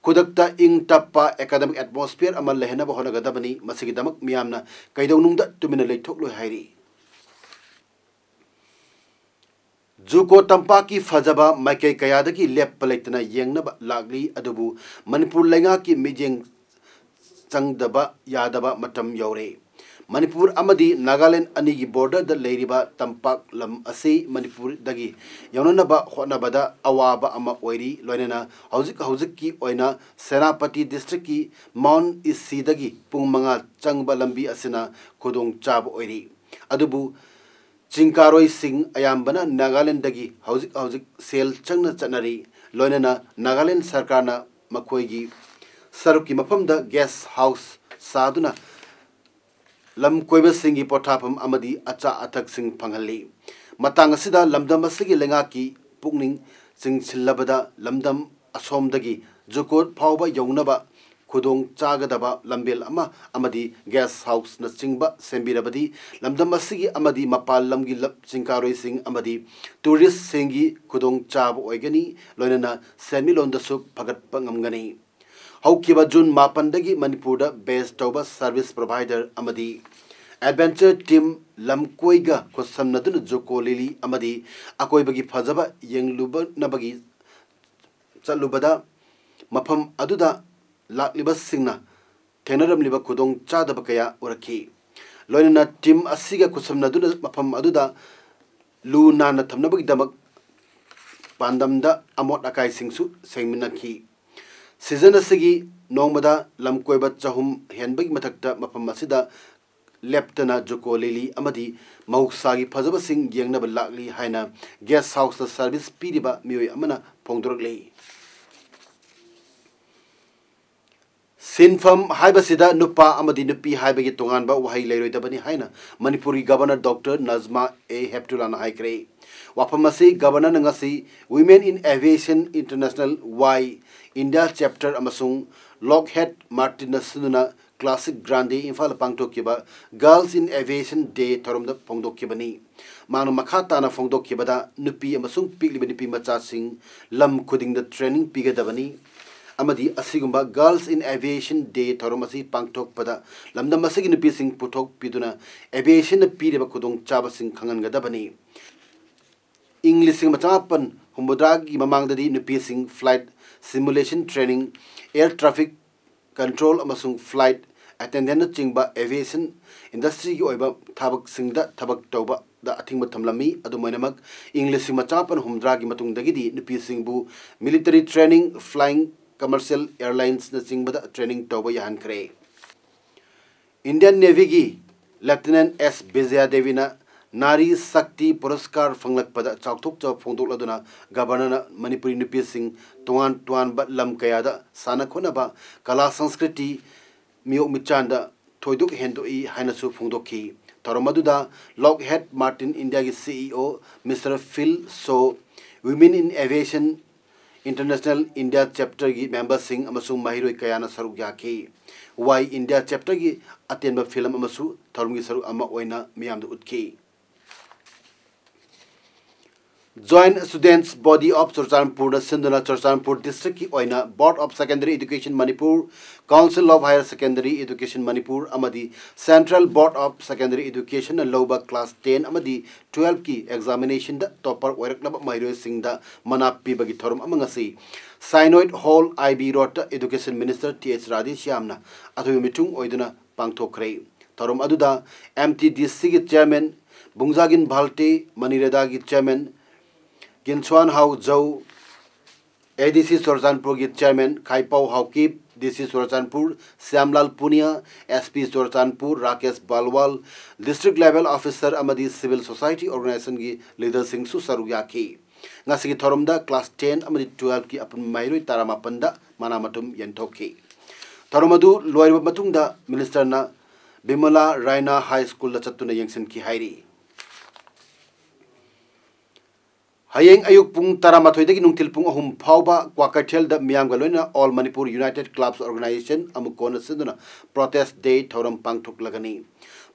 ꯈꯨꯗꯛꯇ ꯏꯪ ꯇꯞꯄ academic atmosphere ꯑꯃ ꯂꯩꯍꯟꯅꯕ ꯍꯣꯠꯅꯒꯗꯕꯅꯤ꯫ ꯃꯁꯤꯒꯤꯗꯃꯛ ꯃꯤꯌꯥꯝꯅ ꯀꯩꯗꯧꯅꯨꯡꯗ ꯇꯨꯃꯤꯟꯅ ꯂꯩꯊꯣꯛꯂꯣꯏ ꯍꯥꯏꯔꯤ꯫ ꯖꯨꯀꯣ ꯇꯝꯄꯥꯛꯀꯤ ꯐꯖꯕ ꯃꯥꯏꯀꯩ ꯀꯌꯥꯗꯒꯤ ꯂꯦꯞꯄ ꯂꯩꯇꯅ ꯌꯦꯡꯅꯕ ꯂꯥꯛꯂꯤ꯫ ꯑꯗꯨꯕꯨ ꯃꯅꯤꯄꯨꯔ ꯂꯩꯉꯥꯛꯀꯤ ꯃꯤꯠꯌꯦꯡ ꯆꯪꯗꯕ ꯌꯥꯗꯕ ꯃꯇꯝ ꯌꯧꯔꯦ꯫ ꯃꯅꯤꯄꯨꯔ ꯑꯃꯗꯤ ꯅꯥꯒꯥꯂꯦꯟ ꯑꯅꯤꯒꯤ border ꯗ ꯂꯩꯔꯤꯕ ꯇꯝꯄꯥꯛ ꯂꯝ ꯑꯁꯤ ꯃꯅꯤꯄꯨꯔꯗꯒꯤ ꯌꯧꯅꯅꯕ ꯍꯣꯠꯅꯕꯗ ꯑꯋꯥꯕ ꯑꯃ ꯑꯣꯏꯔꯤ꯫ ꯂꯣꯏꯅꯅ ꯍꯧꯖꯤꯛ ꯍꯧꯖꯤꯛꯀꯤ ꯑꯣꯏꯅ ꯁꯦꯅꯥꯄꯇꯤ district ꯀꯤ Mount ꯏꯁꯤꯗꯒꯤ ꯄꯨꯡ ꯃꯉꯥ ꯆꯪꯕ ꯂꯝꯕꯤ ꯑꯁꯤꯅ ꯈꯨꯗꯣꯡ ꯆꯥꯕ ꯑꯣꯏꯔꯤ꯫ ꯑꯗꯨꯕꯨ ꯆꯤꯡꯀꯥꯔꯣꯏꯁꯤꯡ ꯑꯌꯥꯝꯕꯅ ꯅꯥꯒꯥꯂꯦꯟꯗꯒꯤ ꯍꯧꯖꯤꯛ ꯍꯧꯖꯤꯛ ꯁꯦꯜ ꯆꯪꯅ ꯆꯠꯅꯔꯤ꯫ ꯂꯣꯏꯅꯅ ꯅꯥꯒꯥꯂꯦꯟ ꯁꯔꯀꯥꯔꯅ ꯃꯈꯣꯏꯒꯤ ꯁꯔꯨꯛꯀꯤ ꯃꯐꯝꯗ guest house ꯁꯥꯗꯨꯅ ꯂꯝ ꯀꯣꯏꯕꯁꯤꯡꯒꯤ ꯄꯣꯊꯥꯐꯝ ꯑꯃꯗꯤ ꯑꯆꯥ ꯑꯊꯛꯁꯤꯡ ꯐꯪꯍꯜꯂꯤ꯫ ꯃꯇꯥꯡ ꯑꯁꯤꯗ ꯂꯝꯗꯝ ꯑꯁꯤꯒꯤ ꯂꯩꯉꯥꯛꯀꯤ ꯄꯨꯛꯅꯤꯡ ꯆꯤꯡꯁꯤꯜꯂꯕꯗ ꯂꯝꯗꯝ ꯑꯁꯣꯝꯗꯒꯤ ꯖꯨꯀꯣ ꯐꯥꯎꯕ ꯌꯧꯅꯕ ꯈꯨꯗꯣꯡ ꯆꯥꯒꯗꯕ ꯂꯝꯕꯦꯜ ꯑꯃ ꯑꯃꯗꯤ guest house ꯅꯆꯤꯡꯕ ꯁꯦꯝꯕꯤꯔꯕꯗꯤ ꯂꯝꯗꯝ ꯑꯁꯤꯒꯤ ꯑꯃꯗꯤ ꯃꯄꯥꯟ ꯂꯝꯒꯤ ꯂꯝ ꯆꯤꯡꯀꯥꯔꯣꯏꯁꯤꯡ ꯑꯃꯗꯤ tourist ꯁꯤꯡꯒꯤ ꯈꯨꯗꯣꯡ ꯆꯥꯕ ꯑꯣꯏꯒꯅꯤ, ꯂꯣꯏꯅꯅ ꯁꯦꯟꯃꯤꯠꯂꯣꯟꯗꯁꯨ ꯐꯒꯠꯄ ꯉꯝꯒꯅꯤ꯫ ꯍꯧꯈꯤꯕ ꯖꯨꯟ ꯃꯥꯄꯟꯗꯒꯤ ꯃꯅꯤꯄꯨꯔꯗ base ꯇꯧꯕ service provider ꯑꯃꯗꯤ adventure team ꯂꯝꯀꯣꯏꯒ ꯈꯨꯠꯁꯝꯅꯗꯨꯅ ꯖꯨꯀꯣ ꯂꯤꯂꯤ ꯑꯃꯗꯤ ꯑꯀꯣꯏꯕꯒꯤ ꯐꯖꯕ ꯌꯦꯡꯂꯨꯕꯅꯕꯒꯤ ꯆꯠꯂꯨꯕꯗ ꯃꯐꯝ ꯑꯗꯨꯗ ꯂꯥꯛꯂꯤꯕꯁꯤꯡꯅ ꯊꯦꯡꯅꯔꯝꯂꯤꯕ ꯈꯨꯗꯣꯡ ꯆꯥꯗꯕ ꯀꯌꯥ ꯎꯔꯛꯈꯤ꯫ ꯂꯣꯏꯅꯅ team ꯑꯁꯤꯒ ꯈꯨꯠꯁꯝꯅꯗꯨꯅ ꯃꯐꯝ ꯑꯗꯨꯗ ꯂꯨ ꯅꯥꯟꯅ ꯊꯝꯅꯕꯒꯤꯗꯃꯛ ꯄꯥꯟꯗꯝꯗ ꯑꯃꯣꯠ ꯑꯀꯥꯏꯁꯤꯡꯁꯨ ꯁꯦꯡꯃꯤꯟꯅꯈꯤ꯫ Season ꯑꯁꯤꯒꯤ ꯅꯣꯡꯃꯗ ꯂꯝꯀꯣꯏꯕ ꯆꯍꯨꯝ ꯍꯦꯟꯕꯒꯤ ꯃꯊꯛꯇ ꯃꯐꯝ ꯑꯁꯤꯗ ꯂꯦꯞꯇꯅ ꯖꯨꯀꯣ ꯂꯤꯂꯤ ꯑꯃꯗꯤ ꯃꯍꯧꯁꯥꯒꯤ ꯐꯖꯕꯁꯤꯡ ꯌꯦꯡꯅꯕ ꯂꯥꯛꯂꯤ ꯍꯥꯏꯅ ꯒꯦꯁ ꯍꯥꯎꯁꯇ ꯁꯔꯚꯤꯁ ꯄꯤꯔꯤꯕ ꯃꯤꯑꯣꯏ ꯑꯃꯅ ꯐꯣꯡꯗꯣꯔꯛꯂꯤ꯫ ꯁꯤꯟꯐꯝ ꯍꯥꯏꯕꯁꯤꯗ ꯅꯨꯄꯥ ꯑꯃꯗꯤ ꯅꯨꯄꯤ ꯍꯥꯏꯕꯒꯤ ꯇꯣꯉꯥꯟꯕ ꯋꯥꯍꯩ ꯂꯩꯔꯣꯏꯗꯕꯅꯤ ꯍꯥꯏꯅ ꯃꯅꯤꯄꯨꯔꯒꯤ ꯒꯕꯔꯅꯔ ꯗꯣꯛꯇꯔ ꯅꯖꯃꯥ ꯑꯦ ꯍꯦꯞꯇꯨꯂꯥꯅ ꯍꯥꯏꯈ꯭ꯔꯦ꯫ ꯋꯥꯐꯝ ꯑꯁꯤ ꯒꯕꯔꯅꯔꯅ ꯉꯁꯤ Women in Aviation International, Y, India chapter ꯑꯃꯁꯨꯡ ꯂꯣꯛꯍꯦꯗ ꯃꯥꯔꯇꯤꯟꯅ ꯁꯤꯟꯗꯨꯅ ꯀ꯭ꯂꯥꯁꯤꯛ ꯒ꯭ꯔꯥꯟꯗꯦ ꯏꯝꯐꯥꯜꯗ ꯄꯥꯡꯊꯣꯛꯈꯤꯕ Girls in Aviation Day ꯊꯧꯔꯝꯗ ꯐꯣꯡꯗꯣꯛꯈꯤꯕꯅꯤ꯫ ꯃꯍꯥꯛꯅ ꯃꯈꯥ ꯇꯥꯅ ꯐꯣꯡꯗꯣꯛꯈꯤꯕꯗ, ꯅꯨꯄꯤ ꯑꯃꯁꯨꯡ ꯄꯤꯛꯂꯤꯕ ꯅꯨꯄꯤ ꯃꯆꯥꯁꯤꯡ ꯂꯝ ꯈꯨꯗꯤꯡꯗ ꯇ꯭ꯔꯦꯅꯤꯡ ꯄꯤꯒꯗꯕꯅꯤ ꯑꯃꯗꯤ ꯑꯁꯤꯒꯨꯝꯕ Girls in Aviation Day ꯊꯧꯔꯝ ꯑꯁꯤ ꯄꯥꯡꯊꯣꯛꯄꯗ ꯂꯝꯗꯝ ꯑꯁꯤꯒꯤ ꯅꯨꯄꯤꯁꯤꯡ ꯄꯨꯊꯣꯛꯄꯤꯗꯨꯅ aviationꯅ ꯄꯤꯔꯤꯕ ꯈꯨꯗꯣꯡꯆꯥꯕꯁꯤꯡ ꯈꯪꯍꯟꯒꯗꯕꯅꯤ꯫ ꯏꯪ ꯂꯤꯁꯤꯡ ꯑꯃ ꯆꯃꯥꯄꯟ ꯍꯨꯝꯐꯨꯇꯔꯥꯒꯤ ꯃꯃꯥꯡꯗꯗꯤ ꯅꯨꯄꯤꯁꯤꯡ flight simulation training, air traffic control ꯑꯃꯁꯨꯡ flight attendantꯅꯆꯤꯡꯕ aviation industryꯒꯤ ꯑꯣꯏꯕ ꯊꯕꯛꯁꯤꯡꯗ ꯊꯕꯛ ꯇꯧꯕꯗ ꯑꯊꯤꯡꯕ ꯊꯝꯂꯝꯃꯤ꯫ ꯑꯗꯨꯝ ꯑꯣꯏꯅꯃꯛ, ꯏꯪ ꯂꯤꯁꯤꯡ ꯑꯃ ꯆꯃꯥꯄꯟ ꯍꯨꯝꯐꯨꯇꯔꯥꯒꯤ ꯃꯇꯨꯡꯗꯒꯤꯗꯤ ꯅꯨꯄꯤꯁꯤꯡꯕꯨ military training, flying, commercial airlinesꯅꯆꯤꯡꯕꯗ training ꯇꯧꯕ ꯌꯥꯍꯟꯈ꯭ꯔꯦ꯫ Indian Navyꯒꯤ Lieutenant S ꯕꯤꯖꯌꯥꯗꯦꯕꯤꯅ ꯅꯥꯔꯤ ꯁꯛꯇꯤ ꯄꯨꯔꯁꯀꯥꯔ ꯐꯪꯂꯛꯄꯗ ꯆꯥꯎꯊꯣꯛꯆꯕ ꯐꯣꯡꯗꯣꯛꯂꯗꯨꯅ ꯒꯕꯔꯅꯔꯅ ꯃꯅꯤꯄꯨꯔꯤ ꯅꯨꯄꯤꯁꯤꯡ ꯇꯣꯉꯥꯟ ꯇꯣꯉꯥꯟꯕ ꯂꯝ ꯀꯌꯥꯗ ꯁꯥꯟꯅ ꯈꯣꯠꯅꯕ, ꯀꯂꯥ ꯁꯪꯁꯀ꯭ꯔꯤꯇꯤ, ꯃꯤꯑꯣꯛ ꯃꯤꯆꯥꯟꯗ ꯊꯣꯏꯗꯣꯛ ꯍꯦꯟꯗꯣꯛꯏ ꯍꯥꯏꯅꯁꯨ ꯐꯣꯡꯗꯣꯛꯈꯤ꯫ ꯊꯧꯔꯝ ꯑꯗꯨꯗ ꯂꯣꯛꯍꯦꯗ ꯃꯥꯔꯇꯤꯟ ꯏꯟꯗꯤꯌꯥꯒꯤ CEO Mister Phil Shaw, Women in Aviation International India Chapterꯒꯤ memberꯁꯤꯡ ꯑꯃꯁꯨꯡ ꯃꯍꯩꯔꯣꯏ ꯀꯌꯥꯅ ꯁꯔꯨꯛ ꯌꯥꯈꯤ꯫ ꯋꯥꯏ ꯏꯟꯗꯤꯌꯥ ꯆꯦꯞꯇꯔꯒꯤ ꯑꯇꯦꯟꯕ ꯐꯤꯂꯝ ꯑꯃꯁꯨ ꯊꯧꯔꯝꯒꯤ ꯁꯔꯨꯛ ꯑꯃ ꯑꯣꯏꯅ ꯃꯤꯌꯥꯝꯗ ꯎꯠꯈꯤ꯫ Joint Students Body of ꯆꯨꯔꯆꯥꯟꯄꯨꯔꯅ ꯁꯤꯟꯗꯨꯅ ꯆꯨꯔꯆꯥꯟꯄꯨꯔ districtꯀꯤ ꯑꯣꯏꯅ Board of Secondary Education Manipur, Council of Higher Secondary Education Manipur ꯑꯃꯗꯤ Central Board of Secondary Educationꯅ ꯂꯧꯕ class ten ꯑꯃꯗꯤ twelveꯀꯤ examinationꯗ topper ꯑꯣꯏꯔꯛꯂꯕ ꯃꯍꯩꯔꯣꯏꯁꯤꯡꯗ ꯃꯅꯥ ꯄꯤꯕꯒꯤ ꯊꯧꯔꯝ ꯑꯃ ꯉꯁꯤ Synoid Hall, I B Roadꯇ Education Minister Th Radheshyamꯅ ꯑꯊꯣꯏꯕ ꯃꯤꯊꯨꯡ ꯑꯣꯏꯗꯨꯅ ꯄꯥꯡꯊꯣꯛꯈ꯭ꯔꯦ꯫ ꯊꯧꯔꯝ ꯑꯗꯨꯗ MTDCꯒꯤ chairman ꯕꯨꯡꯖꯥꯒꯤꯟ ꯚꯥꯜꯇꯦ, ꯃꯅꯤꯔꯦꯗꯥꯒꯤ chairman ꯒꯤꯟꯁ꯭ꯋꯥꯟ ꯍꯥꯎ ꯖꯧ, ꯑꯦ ꯗꯤ ꯁꯤ ꯆꯨꯔꯆꯥꯟꯄꯨꯔꯒꯤ chairman ꯈꯥꯏꯄꯥꯎ Haokip, D C Churachandpur Shyamlal Poonia, S P Churachandpur Rakesh Balwal, district level officer ꯑꯃꯗꯤ ꯁꯤꯚꯤꯜ ꯁꯣꯁꯥꯏꯇꯤ ꯑꯣꯔꯒꯅꯥꯏꯖꯦꯁꯟꯒꯤ ꯂꯤꯗꯔꯁꯤꯡꯁꯨ ꯁꯔꯨꯛ ꯌꯥꯈꯤ꯫ ꯉꯁꯤꯒꯤ ꯊꯧꯔꯝꯗ ꯀ꯭ꯂꯥꯁ ꯇꯦꯟ ꯑꯃꯗꯤ ꯇꯨꯋꯦꯜꯐꯀꯤ ꯑꯄꯨꯟꯕ ꯃꯍꯩꯔꯣꯏ ꯇꯔꯥꯃꯥꯄꯟꯗ ꯃꯅꯥ ꯃꯊꯨꯝ ꯌꯦꯟꯊꯣꯛꯈꯤ꯫ ꯊꯧꯔꯝ ꯑꯗꯨ ꯂꯣꯏꯔꯕ ꯃꯇꯨꯡꯗ ꯃꯤꯅꯤꯁꯇꯔꯅ ꯕꯤꯃꯂꯥ ꯔꯥꯏꯅꯥ ꯍꯥꯏ ꯁ꯭ꯀꯨꯜꯗ ꯆꯠꯇꯨꯅ ꯌꯦꯡꯁꯤꯟꯈꯤ ꯍꯥꯏꯔꯤ꯫ ꯍꯌꯦꯡ ꯑꯌꯨꯛ ꯄꯨꯡ ꯇꯔꯥꯃꯥꯊꯣꯏꯗꯒꯤ ꯅꯨꯡꯊꯤꯜ ꯄꯨꯡ ꯑꯍꯨꯝ ꯐꯥꯎꯕ ꯀ꯭ꯋꯥꯀꯩꯊꯦꯜꯗ ꯃꯤꯌꯥꯝꯒ ꯂꯣꯏꯅꯅ All Manipur United Clubs Organisation, ꯑꯃꯨꯀꯣꯅ ꯁꯤꯟꯗꯨꯅ Protest Day ꯊꯧꯔꯝ ꯄꯥꯡꯊꯣꯛꯂꯒꯅꯤ꯫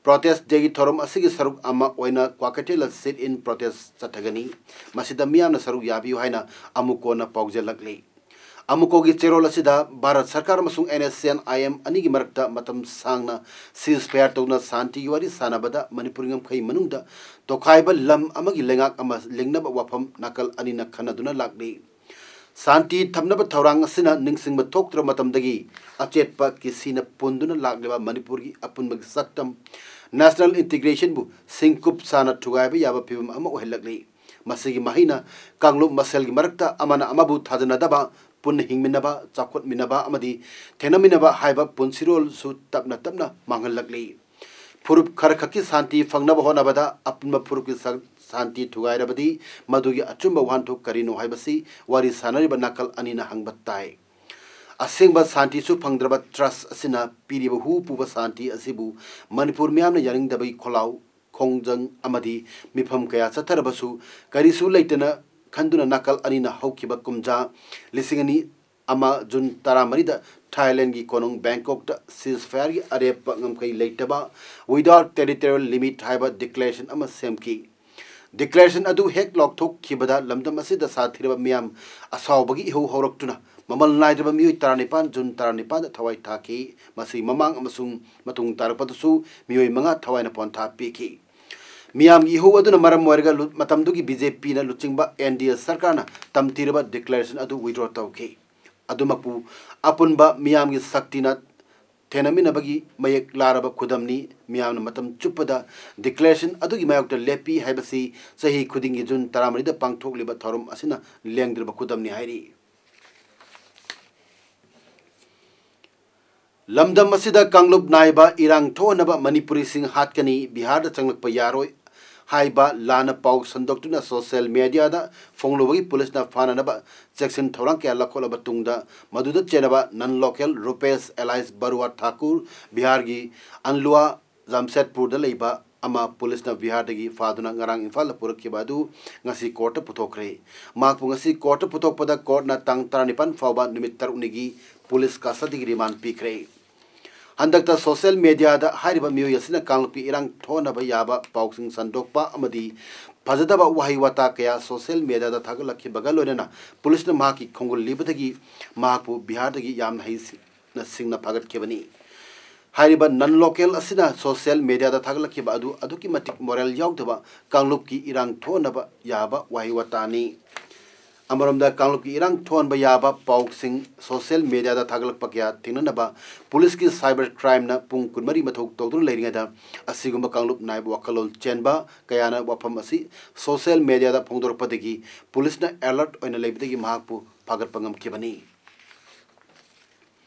Protest Dayꯒꯤ ꯊꯧꯔꯝ ꯑꯁꯤꯒꯤ ꯁꯔꯨꯛ ꯑꯃ ꯑꯣꯏꯅ ꯀ꯭ꯋꯥꯀꯩꯊꯦꯜꯗ sit-in protest ꯆꯠꯊꯒꯅꯤ꯫ ꯃꯁꯤꯗ ꯃꯤꯌꯥꯝꯅ ꯁꯔꯨꯛ ꯌꯥꯕꯤꯌꯨ ꯍꯥꯏꯅ ꯑꯃꯨꯀꯣꯅ ꯄꯥꯎꯖꯦꯜꯂꯛꯂꯤ꯫ ꯑꯃꯨꯀꯣꯒꯤ ꯆꯦꯔꯣꯜ ꯑꯁꯤꯗ ꯚꯥꯔꯠ ꯁꯔꯀꯥꯔ ꯑꯃꯁꯨꯡ NSCN-IM ꯑꯅꯤꯒꯤ ꯃꯔꯛꯇ ꯃꯇꯝ ꯁꯥꯡꯅ ceasefire ꯇꯧꯗꯨꯅ ꯁꯥꯟꯇꯤꯒꯤ ꯋꯥꯔꯤ ꯁꯥꯟꯅꯕꯗ ꯃꯅꯤꯄꯨꯔꯒꯤ ꯉꯝꯈꯩ ꯃꯅꯨꯡꯗ ꯇꯣꯈꯥꯏꯕ ꯂꯝ ꯑꯃꯒꯤ ꯂꯩꯉꯥꯛ ꯑꯃ ꯂꯤꯡꯅꯕ ꯋꯥꯐꯝ ꯅꯥꯀꯜ ꯑꯅꯤꯅ ꯈꯟꯅꯗꯨꯅ ꯂꯥꯛꯂꯤ꯫ ꯁꯥꯟꯇꯤ ꯊꯝꯅꯕ ꯊꯧꯔꯥꯡ ꯑꯁꯤꯅ ꯅꯤꯡꯁꯤꯡꯕ ꯊꯣꯛꯇ꯭ꯔꯕ ꯃꯇꯝꯗꯒꯤ ꯑꯆꯦꯠꯄ ꯀꯤꯁꯤꯅ ꯄꯨꯟꯗꯨꯅ ꯂꯥꯛꯂꯤꯕ ꯃꯅꯤꯄꯨꯔꯒꯤ ꯑꯄꯨꯟꯕꯒꯤ ꯁꯛꯇꯝ, national integrationꯕꯨ ꯁꯤꯡꯀꯨꯞ ꯁꯥꯅ ꯊꯨꯒꯥꯏꯕ ꯌꯥꯕ ꯐꯤꯚꯝ ꯑꯃ ꯑꯣꯏꯍꯜꯂꯛꯂꯤ꯫ ꯃꯁꯤꯒꯤ ꯃꯍꯩꯅ ꯀꯥꯡꯂꯨꯞ ꯃꯁꯦꯜꯒꯤ ꯃꯔꯛꯇ ꯑꯃꯅ ꯑꯃꯕꯨ ꯊꯥꯖꯅꯗꯕ, ꯄꯨꯟꯅ ꯍꯤꯡꯃꯤꯟꯅꯕ, ꯆꯥꯎꯈꯠꯃꯤꯟꯅꯕ ꯑꯃꯗꯤ ꯊꯦꯡꯅꯃꯤꯟꯅꯕ ꯍꯥꯏꯕ ꯄꯨꯟꯁꯤꯔꯣꯜꯁꯨ ꯇꯞꯅ ꯇꯞꯅ ꯃꯥꯡꯍꯜꯂꯛꯂꯤ꯫ ꯐꯨꯔꯨꯞ ꯈꯔꯈꯛꯀꯤ ꯁꯥꯟꯇꯤ ꯐꯪꯅꯕ ꯍꯣꯠꯅꯕꯗ ꯑꯄꯨꯟꯕ ꯐꯨꯔꯨꯞꯀꯤ ꯁ-, ꯁꯥꯟꯇꯤ ꯊꯨꯒꯥꯏꯔꯕꯗꯤ ꯃꯗꯨꯒꯤ ꯑꯆꯨꯝꯕ ꯋꯥꯍꯟꯊꯣꯛ ꯀꯔꯤꯅꯣ ꯍꯥꯏꯕꯁꯤ ꯋꯥꯔꯤ ꯁꯥꯟꯅꯔꯤꯕ ꯅꯥꯀꯜ ꯑꯅꯤꯅ ꯍꯪꯕ ꯇꯥꯏ꯫ ꯑꯁꯦꯡꯕ ꯁꯥꯟꯇꯤꯁꯨ ꯐꯪꯗ꯭ꯔꯕ ꯇ꯭ꯔꯁ ꯑꯁꯤꯅ ꯄꯤꯔꯤꯕ ꯍꯨ ꯄꯨꯕ ꯁꯥꯟꯇꯤ ꯑꯁꯤꯕꯨ ꯃꯅꯤꯄꯨꯔ ꯃꯤꯌꯥꯝꯅ ꯌꯥꯅꯤꯡꯗꯕꯒꯤ ꯈꯣꯜꯂꯥꯎ, ꯈꯣꯡꯖꯪ ꯑꯃꯗꯤ ꯃꯤꯐꯝ ꯀꯌꯥ ꯆꯠꯊꯔꯕꯁꯨ ꯀꯔꯤꯁꯨ ꯂꯩꯇꯅ ꯈꯟꯗꯨꯅ ꯅꯥꯀꯜ ꯑꯅꯤꯅ ꯍꯧꯈꯤꯕ ꯀꯨꯝꯖꯥ ꯂꯤꯁꯤꯡ ꯑꯅꯤ ꯑꯃ ꯖꯨꯟ ꯇꯔꯥꯃꯔꯤꯗ ꯊꯥꯏꯂꯦꯟꯒꯤ ꯀꯣꯅꯨꯡ ꯕꯦꯡꯀꯣꯛꯇ ceasefireꯒꯤ ꯑꯔꯦꯞꯄ ꯉꯝꯈꯩ ꯂꯩꯇꯕ, without territorial limit ꯍꯥꯏꯕ declaration ꯑꯃ ꯁꯦꯝꯈꯤ꯫ Declaration ꯑꯗꯨ ꯍꯦꯛ ꯂꯥꯎꯊꯣꯛꯈꯤꯕꯗ ꯂꯝꯗꯝ ꯑꯁꯤꯗ ꯁꯥꯊꯤꯔꯕ ꯃꯤꯌꯥꯝ ꯑꯁꯥꯎꯕꯒꯤ ꯏꯍꯧ ꯍꯧꯔꯛꯇꯨꯅ ꯃꯃꯜ ꯅꯥꯏꯗ꯭ꯔꯕ ꯃꯤꯑꯣꯏ ꯇꯔꯥꯅꯤꯄꯥꯟ ꯖꯨꯟ ꯇꯔꯥꯅꯤꯄꯥꯟꯗ ꯊꯋꯥꯏ ꯊꯥꯈꯤ꯫ ꯃꯁꯤꯒꯤ ꯃꯃꯥꯡ ꯑꯃꯁꯨꯡ ꯃꯇꯨꯡ ꯇꯥꯔꯛꯄꯗꯁꯨ ꯃꯤꯑꯣꯏ ꯃꯉꯥ ꯊꯋꯥꯏꯅ ꯄꯣꯟꯊꯥ ꯄꯤꯈꯤ꯫ ꯃꯤꯌꯥꯝꯒꯤ ꯏꯍꯧ ꯑꯗꯨꯅ ꯃꯔꯝ ꯑꯣꯏꯔꯒ ꯂꯨ-, ꯃꯇꯝꯗꯨꯒꯤ BJPꯅ ꯂꯨꯆꯤꯡꯕ NDA ꯁꯔꯀꯥꯔꯅ ꯇꯝꯊꯤꯔꯕ declaration ꯑꯗꯨ withdraw ꯇꯧꯈꯤ꯫ ꯑꯗꯨꯃꯛꯄꯨ ꯑꯄꯨꯟꯕ ꯃꯤꯌꯥꯝꯒꯤ ꯁꯛꯇꯤꯅ ꯊꯦꯡꯅꯃꯤꯟꯅꯕꯒꯤ ꯃꯌꯦꯛ ꯂꯥꯔꯕ ꯈꯨꯗꯝꯅꯤ꯫ ꯃꯤꯌꯥꯝꯅ ꯃꯇꯝ ꯆꯨꯞꯄꯗ declaration ꯑꯗꯨꯒꯤ ꯃꯥꯌꯣꯛꯇ ꯂꯦꯞꯄꯤ ꯍꯥꯏꯕꯁꯤ ꯆꯍꯤ ꯈꯨꯗꯤꯡꯒꯤ ꯖꯨꯟ ꯇꯔꯥꯃꯔꯤꯗ ꯄꯥꯡꯊꯣꯛꯂꯤꯕ ꯊꯧꯔꯝ ꯑꯁꯤꯅ ꯂꯦꯡꯗ꯭ꯔꯕ ꯈꯨꯗꯝꯅꯤ ꯍꯥꯏꯔꯤ꯫ ꯂꯝꯗꯝ ꯑꯁꯤꯗ ꯀꯥꯡꯂꯨꯞ ꯅꯥꯏꯕ ꯏꯔꯥꯡ ꯊꯣꯛꯍꯟꯅꯕ ꯃꯅꯤꯄꯨꯔꯤꯁꯤꯡ ꯍꯥꯠꯀꯅꯤ, ꯕꯤꯍꯥꯔꯗ ꯆꯪꯂꯛꯄ ꯌꯥꯔꯣꯏ ꯍꯥꯏꯕ ꯂꯥꯟꯅ ꯄꯥꯎ ꯁꯟꯗꯣꯛꯇꯨꯅ social mediaꯗ ꯐꯣꯡꯂꯨꯕꯒꯤ ꯄꯨꯂꯤꯁꯅ ꯐꯥꯅꯅꯕ ꯆꯦꯛꯁꯤꯟ ꯊꯧꯔꯥꯡ ꯀꯌꯥ ꯂꯧꯈꯠꯂꯕ ꯇꯨꯡꯗ, ꯃꯗꯨꯗ ꯆꯦꯟꯅꯕ non-local Rupesh alias Barua Thakur, ꯕꯤꯍꯥꯔꯒꯤ ꯑꯟꯂꯨꯋꯥ ꯖꯥꯝꯁꯦꯗꯄꯨꯔꯗ ꯂꯩꯕ ꯑꯃ ꯄꯨꯂꯤꯁꯅ ꯕꯤꯍꯥꯔꯗꯒꯤ ꯐꯥꯗꯨꯅ ꯉꯔꯥꯡ ꯏꯝꯐꯥꯜꯗ ꯄꯨꯔꯛꯈꯤꯕ ꯑꯗꯨ ꯉꯁꯤ ꯀꯣꯔꯠꯇ ꯄꯨꯊꯣꯛꯈ꯭ꯔꯦ꯫ ꯃꯍꯥꯛꯄꯨ ꯉꯁꯤ ꯀꯣꯔꯠꯇ ꯄꯨꯊꯣꯛꯄꯗ ꯀꯣꯔꯠꯅ ꯇꯥꯡ ꯇꯔꯥꯅꯤꯄꯥꯟ ꯐꯥꯎꯕ ꯅꯨꯃꯤꯠ ꯇꯔꯨꯛꯅꯤꯒꯤ ꯄꯨꯂꯤꯁ ꯀꯁꯇꯗꯤꯒꯤ ꯔꯤꯃꯥꯟ ꯄꯤꯈ꯭ꯔꯦ꯫ ꯍꯟꯗꯛꯇ social mediaꯗ ꯍꯥꯏꯔꯤꯕ ꯃꯤꯑꯣꯏ ꯑꯁꯤꯅ ꯀꯥꯡꯂꯨꯞꯀꯤ ꯏꯔꯥꯡ ꯊꯣꯛꯍꯟꯅꯕ ꯌꯥꯕ ꯄꯥꯎꯁꯤꯡ ꯁꯟꯗꯣꯛꯄ ꯑꯃꯗꯤ ꯐꯖꯗꯕ ꯋꯥꯍꯩ ꯋꯥꯇꯥ ꯀꯌꯥ social mediaꯗ ꯊꯥꯒꯠꯂꯛꯈꯤꯕꯒ ꯂꯣꯏꯅꯅ ꯄꯨꯂꯤꯁꯅ ꯃꯍꯥꯛꯀꯤ ꯈꯣꯡꯒꯨꯜ ꯂꯤꯕꯗꯒꯤ ꯃꯍꯥꯛꯄꯨ ꯕꯤꯍꯥꯔꯗꯒꯤ ꯌꯥꯝꯅ ꯍꯩꯁꯤꯡꯅ ꯁꯤꯡꯅ ꯐꯥꯒꯠꯈꯤꯕꯅꯤ꯫ ꯍꯥꯏꯔꯤꯕ non-local ꯑꯁꯤꯅ social mediaꯗ ꯊꯥꯒꯠꯂꯛꯈꯤꯕ ꯑꯗꯨ ꯑꯗꯨꯛꯀꯤ ꯃꯇꯤꯛ moral ꯌꯥꯎꯗꯕ ꯀꯥꯡꯂꯨꯞꯀꯤ ꯏꯔꯥꯡ ꯊꯣꯛꯍꯟꯅꯕ ꯌꯥꯕ ꯋꯥꯍꯩ ꯋꯥꯇꯥꯅꯤ꯫ ꯑꯃꯔꯣꯝꯗ ꯀꯥꯡꯂꯨꯞꯀꯤ ꯏꯔꯥꯡ ꯊꯣꯛꯍꯟꯕ ꯌꯥꯕ ꯄꯥꯎꯁꯤꯡ social mediaꯗ ꯊꯥꯒꯠꯂꯛꯄ ꯀꯌꯥ ꯊꯦꯡꯅꯅꯕ ꯄꯨꯂꯤꯁꯀꯤ cyber crimeꯅ ꯄꯨꯡ ꯀꯨꯟꯃꯔꯤ ꯃꯊꯧ ꯇꯧꯗꯨꯅ ꯂꯩꯔꯤꯉꯩꯗ ꯑꯁꯤꯒꯨꯝꯕ ꯀꯥꯡꯂꯨꯞ ꯅꯥꯏꯕ ꯋꯥꯈꯜꯂꯣꯟ ꯆꯦꯟꯕ ꯀꯌꯥꯅ ꯋꯥꯐꯝ ꯑꯁꯤ social mediaꯗ ꯐꯣꯡꯗꯣꯔꯛꯄꯗꯒꯤ ꯄꯨꯂꯤꯁꯅ alert ꯑꯣꯏꯅ ꯂꯩꯕꯗꯒꯤ ꯃꯍꯥꯛꯄꯨ ꯐꯥꯒꯠꯄ ꯉꯝꯈꯤꯕꯅꯤ꯫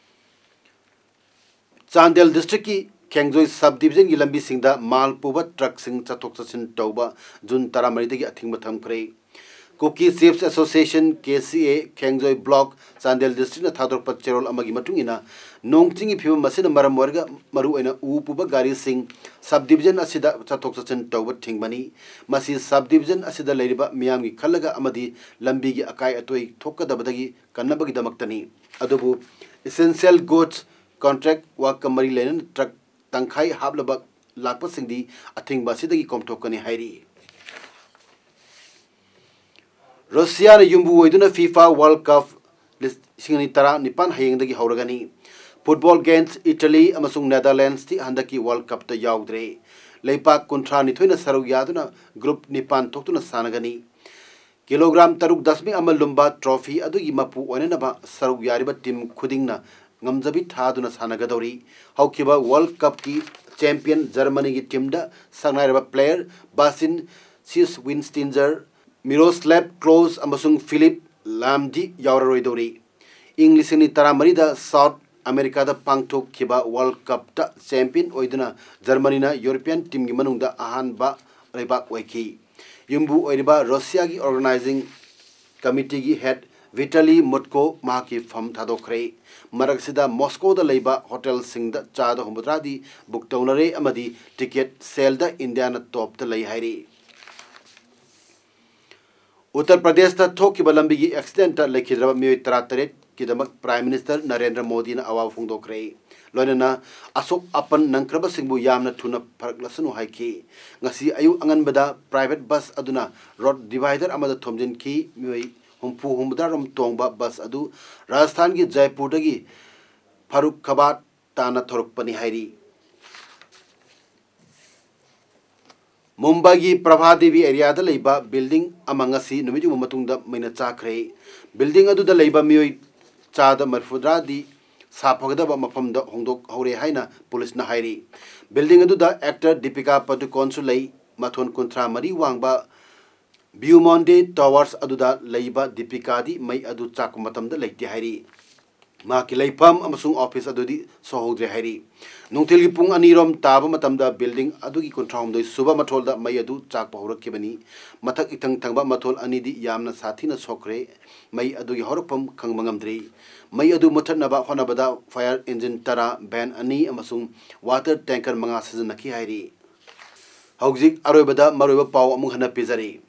ꯆꯥꯟꯗꯦꯜ districtꯀꯤ ꯈꯦꯡꯖꯣꯏ sub divisionꯒꯤ ꯂꯝꯕꯤꯁꯤꯡꯗ ꯃꯥꯜ ꯄꯨꯕ truckꯁꯤꯡ ꯆꯠꯊꯣꯛ ꯆꯠꯁꯤꯟ ꯇꯧꯕ ꯖꯨꯟ ꯇꯔꯥꯃꯔꯤꯗꯒꯤ ꯑꯊꯤꯡꯕ ꯊꯝꯈ꯭ꯔꯦ꯫ Kuki Chiefs Association, K C A, ꯈꯦꯡꯖꯣꯏ block, Chandel districtꯅ ꯊꯥꯗꯣꯔꯛꯄ ꯆꯦꯔꯣꯜ ꯑꯃꯒꯤ ꯃꯇꯨꯡ ꯏꯟꯅ, ꯅꯣꯡ ꯆꯤꯡꯒꯤ ꯐꯤꯕꯝ ꯑꯁꯤꯅ ꯃꯔꯝ ꯑꯣꯏꯔꯒ ꯃꯔꯨꯑꯣꯏꯅ ꯎ ꯄꯨꯕ ꯒꯥꯔꯤꯁꯤꯡ sub division ꯑꯁꯤꯗ ꯆꯠꯊꯣꯛ ꯆꯠꯁꯤꯟ ꯇꯧꯕ ꯊꯤꯡꯕꯅꯤ꯫ ꯃꯁꯤ sub division ꯑꯁꯤꯗ ꯂꯩꯔꯤꯕ ꯃꯤꯌꯥꯝꯒꯤ ꯈꯜꯂꯒ ꯑꯃꯗꯤ ꯂꯝꯕꯤꯒꯤ ꯑꯀꯥꯏ ꯑꯇꯣꯏ ꯊꯣꯛꯀꯗꯕꯗꯒꯤ ꯀꯟꯅꯕꯒꯤꯗꯃꯛꯇꯅꯤ꯫ ꯑꯗꯨꯕꯨ essential goods contract workꯀ ꯃꯔꯤ ꯂꯩꯅꯅ truck ꯇꯪꯈꯥꯏ ꯍꯥꯞꯂꯕ ꯂꯥꯛꯄꯁꯤꯡꯗꯤ ꯑꯊꯤꯡꯕ ꯑꯁꯤꯗꯒꯤ ꯀꯣꯝꯊꯣꯛꯀꯅꯤ ꯍꯥꯏꯔꯤ꯫ ꯔꯨꯁꯤꯌꯥꯅ ꯌꯨꯝꯕꯨ ꯑꯣꯏꯗꯨꯅ FIFA World Cup ꯂꯤꯁꯤꯡ ꯑꯅꯤ ꯇꯔꯥꯅꯤꯄꯥꯟ ꯍꯌꯦꯡꯗꯒꯤ ꯍꯧꯔꯒꯅꯤ꯫ Football games Italy ꯑꯃꯁꯨꯡ Netherlandsꯇꯤ ꯍꯟꯗꯛꯀꯤ World Cupꯇ ꯌꯥꯎꯗ꯭ꯔꯦ꯫ ꯂꯩꯄꯥꯛ ꯀꯨꯟꯊ꯭ꯔꯥ ꯅꯤꯊꯣꯏꯅ ꯁꯔꯨꯛ ꯌꯥꯗꯨꯅ group ꯅꯤꯄꯥꯟ ꯊꯣꯛꯇꯨꯅ ꯁꯥꯟꯅꯒꯅꯤ꯫ Kilogram ꯇꯔꯨꯛ ꯗꯁꯃꯤꯛ ꯑꯃ ꯂꯨꯝꯕ trophy ꯑꯗꯨꯒꯤ ꯃꯄꯨ ꯑꯣꯏꯅꯅꯕ ꯁꯔꯨꯛ ꯌꯥꯔꯤꯕ team ꯈꯨꯗꯤꯡꯅ ꯉꯝꯖꯕꯤ ꯊꯥꯗꯨꯅ ꯁꯥꯟꯅꯒꯗꯧꯔꯤ꯫ ꯍꯧꯈꯤꯕ World Cupꯀꯤ champion Germanyꯒꯤ teamꯗ ꯁꯛꯅꯥꯏꯔꯕ player Bastian Schweinsteiger, Miroslav Klose ꯑꯃꯁꯨꯡ Philipp Lahmdi ꯌꯥꯎꯔꯔꯣꯏꯗꯧꯔꯤ꯫ ꯏꯪ ꯂꯤꯁꯤꯡ ꯑꯅꯤ ꯇꯔꯥꯃꯔꯤꯗ South ꯑꯃꯦꯔꯤꯀꯥꯗ ꯄꯥꯡꯊꯣꯛꯈꯤꯕ ꯋꯥꯔꯜ ꯀꯞꯇ ꯆꯦꯝꯄꯤꯌꯟ ꯑꯣꯏꯗꯨꯅ ꯖꯔꯃꯅꯤꯅ ꯌꯨꯔꯣꯄꯤꯌꯟ ꯇꯤꯝꯒꯤ ꯃꯅꯨꯡꯗ ꯑꯍꯥꯟꯕ ꯂꯩꯕꯥꯛ ꯑꯣꯏꯈꯤ꯫ ꯌꯨꯝꯕꯨ ꯑꯣꯏꯔꯤꯕ ꯔꯨꯁꯤꯌꯥꯒꯤ ꯑꯣꯔꯒꯅꯥꯏꯖꯤꯡ ꯀꯃꯤꯇꯤꯒꯤ ꯍꯦꯗ ꯚꯤꯇꯥꯂꯤ ꯃꯨꯠꯀꯣ ꯃꯍꯥꯛꯀꯤ ꯐꯝ ꯊꯥꯗꯣꯛꯈ꯭ꯔꯦ꯫ ꯃꯔꯛꯁꯤꯗ ꯃꯣꯁꯀꯣꯗ ꯂꯩꯕ ꯍꯣꯇꯦꯜꯁꯤꯡꯗ ꯆꯥꯗ ꯍꯨꯝꯐꯨꯇꯔꯥꯗꯤ ꯕꯨꯛ ꯇꯧꯅꯔꯦ ꯑꯃꯗꯤ ꯇꯤꯀꯦꯠ ꯁꯦꯜꯗ ꯏꯟꯗꯤꯌꯥꯅ ꯇꯣꯞꯇ ꯂꯩ ꯍꯥꯏꯔꯤ꯫ ꯎꯠꯇꯔ ꯄ꯭ꯔꯗꯦꯁꯇ ꯊꯣꯛꯈꯤꯕ ꯂꯝꯕꯤꯒꯤ ꯑꯦꯛꯁꯤꯗꯦꯟꯇ ꯂꯩꯈꯤꯗ꯭ꯔꯕ ꯃꯤꯑꯣꯏ ꯇꯔꯥꯇꯔꯦꯠꯀꯤꯗꯃꯛ ꯄ꯭ꯔꯥꯏꯝ ꯃꯤꯅꯤꯁꯇꯔ ꯅꯔꯦꯟꯗ꯭ꯔ ꯃꯣꯗꯤꯅ ꯑꯋꯥꯕ ꯐꯣꯡꯗꯣꯛꯈ꯭ꯔꯦ꯫ ꯂꯣꯏꯅꯅ ꯑꯁꯣꯛ ꯑꯄꯟ ꯅꯪꯈ꯭ꯔꯕꯁꯤꯡꯕꯨ ꯌꯥꯝꯅ ꯊꯨꯅ ꯐꯔꯛꯂꯁꯅꯨ ꯍꯥꯏꯈꯤ꯫ ꯉꯁꯤ ꯑꯌꯨꯛ ꯑꯉꯟꯕꯗ ꯄ꯭ꯔꯥꯏꯚꯦꯠ ꯕꯁ ꯑꯗꯨꯅ ꯔꯣꯗ ꯗꯤꯚꯥꯏꯗꯔ ꯑꯃꯗ ꯊꯣꯝꯖꯤꯟꯈꯤ꯫ ꯃꯤꯑꯣꯏ ꯍꯨꯝꯐꯨ ꯍꯨꯝꯐꯨꯇꯔꯥꯔꯣꯝ ꯇꯣꯡꯕ ꯕꯁ ꯑꯗꯨ ꯔꯥꯖꯁꯊꯥꯟꯒꯤ ꯖꯥꯏꯄꯨꯔꯗꯒꯤ ꯐꯥꯔꯨꯈꯥꯕꯥꯗ ꯇꯥꯟꯅ ꯊꯧꯔꯛꯄꯅꯤ ꯍꯥꯏꯔꯤ꯫ ꯃꯨꯝꯕꯥꯏꯒꯤ ꯄ꯭ꯔꯚꯥ ꯗꯦꯕꯤ ꯑꯦꯔꯤꯌꯥꯗ ꯂꯩꯕ ꯕꯤꯜꯗꯤꯡ ꯑꯃ ꯉꯁꯤ ꯅꯨꯃꯤꯠ ꯌꯨꯡꯕ ꯃꯇꯨꯡꯗ ꯃꯩꯅ ꯆꯥꯛꯈ꯭ꯔꯦ꯫ ꯕꯤꯜꯗꯤꯡ ꯑꯗꯨꯗ ꯂꯩꯕ ꯃꯤꯑꯣꯏ ꯆꯥꯗ ꯃꯔꯤꯐꯨꯇꯔꯥꯗꯤ ꯁꯥꯐꯒꯗꯕ ꯃꯐꯝꯗ ꯍꯣꯡꯗꯣꯛꯍꯧꯔꯦ ꯍꯥꯏꯅ ꯄꯨꯂꯤꯁꯅ ꯍꯥꯏꯔꯤ꯫ ꯕꯤꯜꯗꯤꯡ ꯑꯗꯨꯗ ꯑꯦꯛꯇꯔ ꯗꯤꯄꯤꯀꯥ ꯄꯗꯨꯀꯣꯟꯁꯨ ꯂꯩ꯫ ꯃꯊꯣꯟ ꯀꯨꯟꯊ꯭ꯔꯥ ꯃꯔꯤ ꯋꯥꯡꯕ ꯕ꯭ꯌꯨꯃꯣꯟꯗꯦ ꯇꯋꯥꯔꯁ ꯑꯗꯨꯗ ꯂꯩꯕ ꯗꯤꯄꯤꯀꯥꯗꯤ ꯃꯩ ꯑꯗꯨ ꯆꯥꯛꯄ ꯃꯇꯝꯗ ꯂꯩꯇꯦ ꯍꯥꯏꯔꯤ꯫ ꯃꯍꯥꯛꯀꯤ ꯂꯩꯐꯝ ꯑꯃꯁꯨꯡ ꯑꯣꯐꯤꯁ ꯑꯗꯨꯗꯤ ꯁꯣꯛꯍꯧꯗ꯭ꯔꯦ ꯍꯥꯏꯔꯤ꯫ ꯅꯨꯡꯊꯤꯜꯒꯤ ꯄꯨꯡ ꯑꯅꯤꯔꯣꯝ ꯇꯥꯕ ꯃꯇꯝꯗ ꯕꯤꯜꯗꯤꯡ ꯑꯗꯨꯒꯤ ꯀꯨꯟꯊ꯭ꯔꯥꯍꯨꯝꯗꯣꯏ ꯁꯨꯕ ꯃꯊꯣꯜꯗ ꯃꯩ ꯑꯗꯨ ꯆꯥꯛꯄ ꯍꯧꯔꯛꯈꯤꯕꯅꯤ꯫ ꯃꯊꯛ ꯏꯊꯪ ꯊꯪꯕ ꯃꯊꯣꯜ ꯑꯅꯤꯗꯤ ꯌꯥꯝꯅ ꯁꯥꯊꯤꯅ ꯁꯣꯛꯈ꯭ꯔꯦ꯫ ꯃꯩ ꯑꯗꯨꯒꯤ ꯍꯧꯔꯛꯐꯝ ꯈꯪꯕ ꯉꯝꯗ꯭ꯔꯤ꯫ ꯃꯩ ꯑꯗꯨ ꯃꯨꯊꯠꯅꯕ ꯍꯣꯠꯅꯕꯗ ꯐꯥꯌꯔ ꯏꯟꯖꯤꯟ ꯇꯔꯥ, ꯚꯦꯟ ꯑꯅꯤ ꯑꯃꯁꯨꯡ ꯋꯥꯇꯔ ꯇꯦꯡꯀꯔ ꯃꯉꯥ ꯁꯤꯖꯤꯟꯅꯈꯤ ꯍꯥꯏꯔꯤ꯫ ꯍꯧꯖꯤꯛ ꯑꯔꯣꯏꯕꯗ ꯃꯔꯨꯑꯣꯏꯕ ꯄꯥꯎ ꯑꯃꯨꯛ ꯍꯟꯅ ꯄꯤꯖꯔꯤ꯫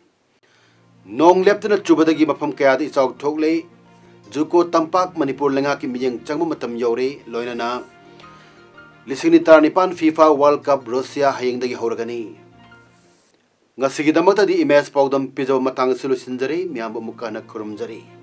ꯅꯣꯡ ꯂꯦꯞꯇꯅ ꯆꯨꯕꯗꯒꯤ ꯃꯐꯝ ꯀꯌꯥꯗ ꯏꯆꯥꯎ ꯊꯣꯛꯂꯦ꯫ ꯖꯨꯀꯣ ꯇꯝꯄꯥꯛ ꯃꯅꯤꯄꯨꯔ ꯂꯩꯉꯥꯛꯀꯤ ꯃꯤꯠꯌꯦꯡ ꯆꯪꯕ ꯃꯇꯝ ꯌꯧꯔꯦ꯫ ꯂꯣꯏꯅꯅ ꯂꯤꯁꯤꯡ ꯑꯅꯤ ꯇꯔꯥꯅꯤꯄꯥꯟ ꯐꯤꯐꯥ ꯋꯥꯔꯜ ꯀꯞ ꯔꯨꯁꯤꯌꯥ ꯍꯌꯦꯡꯗꯒꯤ ꯍꯧꯔꯒꯅꯤ꯫ ꯉꯁꯤꯒꯤꯗꯃꯛꯇꯗꯤ ꯏꯃꯦꯖ ꯄꯥꯎꯗꯝ ꯄꯤꯖꯕ ꯃꯇꯥꯡ ꯑꯁꯤ ꯂꯣꯏꯁꯤꯟꯖꯔꯦ꯫ ꯃꯌꯥꯝꯕꯨ ꯑꯃꯨꯛꯀ ꯍꯟꯅ ꯈꯨꯔꯨꯝꯖꯔꯤ꯫